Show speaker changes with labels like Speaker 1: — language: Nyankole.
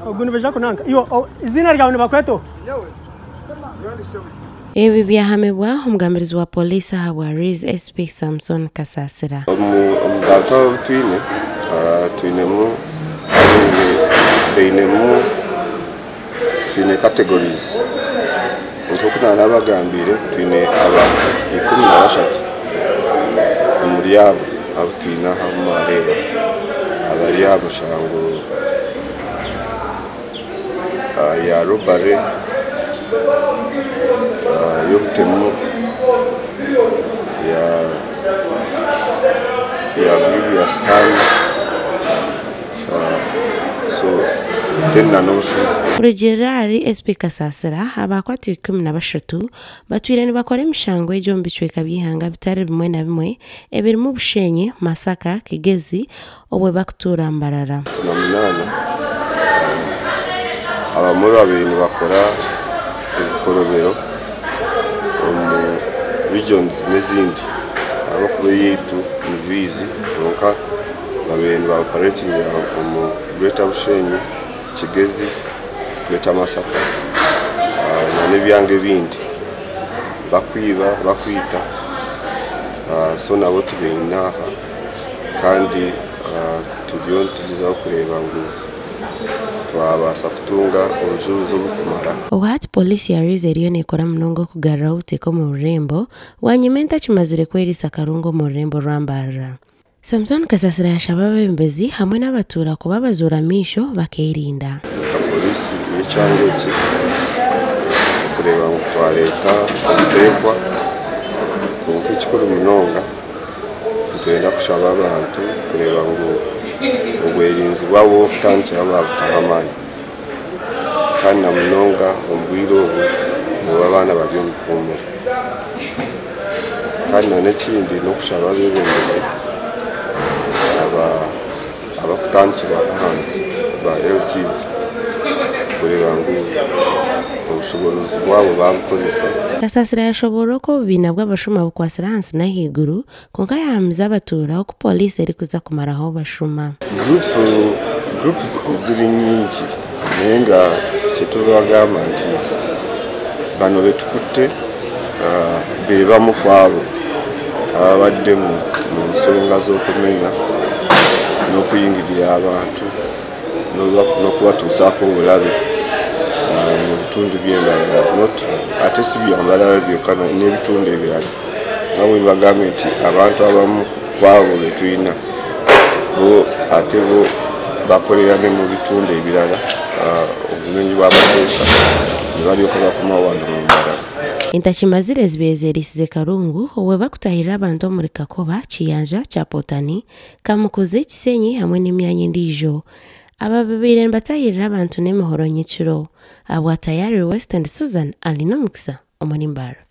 Speaker 1: Ogu nibaija kunanka. Iwe eiziina ryawe nibakweta oha?
Speaker 2: Ebi byahamibwa omugambirizi wa Pooriisi ahabwa Rwizi SP Samson Kasasira.
Speaker 3: Omu bantu abu twine, twinemu abaine bainemu twine categories nk'oku naanabagambiire twine abantu 13 omuri abo abu twine aha abu mwareeba abari aha mushango ya robbery, y'obutemu, ya grievous harm so then na n'obushuma.
Speaker 2: Kurugiirira ahari SP Kasasira, abakwatwa 13 batwire nibakora emishango egi omu bicweka by'eihanga bitari bimwe na bimwe ebirimu Bushenyi, Masaka, Kigezi obwe bakutuura Mbarara.
Speaker 3: 18 abamwe babaire nibakora ebikorobero omu regions n'ezindi ahabw'okuba eyaitu ni Rwizi kwonka babaire niba operatingira omu Greater Bushenyi, Kigezi, Greater Masaka n'ebyanga ebindi bakwiba, bakwita so nabo tubaine aha kandi turiyo nitugyezaho kureeba ngu twabaasa kutunga obujurizi oburikumara.
Speaker 2: Obwahati Pooriisi ya Rwizi eriyo neekora munonga okugaruraho obuteeka omu rurembo bwanyima ente akimazire kweriisa akarungu omu rurembo rwa Mbarara. Samson Kasasira yashaba abeebembezi hamwe n'abatuura kuba abazoora amaisho bakeerinda.
Speaker 3: Nka Pooriisi y'ekyanga eki okureeba ngu twareeta obuteekwa kwonka ekikuru munonga nitwenda kushaba abantu kureeba ngu obwerinzi bwabo bw'okutandikiraho baabutaho amaani kandi na munonga omu bwire obu obu abaana bari omu bihuumuro. Kandi na n'ekindi n'okushaba abeebembezi abakutandikira ahansi ba LCs kureeba ngu obushoboorozi bwabo baabukozesa.
Speaker 2: Kasasira yashoboorora oku obubiina bw'abashuma bukwatsire ahansi n'ahaiguru kwonka yahamiza abatuura oku pooriisi erikuza kumaraho abashuma.
Speaker 3: Guruupu ziri nyingi naye nga kyetubagamba nti bano betukutte bebamu kwabo ababadde mu nsonga z'okumenya n'okuyingirira abantu n'okubatuusaako obulabe mu bitundu by'embarara ate si bya Mbarara byokka n'ebitundu ebirala nga bwe mbagambye nti abantu abamu kwabo betulina bo ate bo bakolera ne mu bitundu ebirala obumenyi bw'amateeka ne balyoka bakomawo wano mu Mbarara.
Speaker 2: Entakimazire zibaire zeeriisize Karungu obwe bakutahirira abantu omuri Kakoba, Kiyanja, Kyapotani, Kamukuzi, Kisenyi hamwe n'emyanya endiijo. Aba babaire nibatahirira abantu n'emihoro nyekiro. Ahabwa Tayari West and Susan Alinomukisa omuri Mbarara.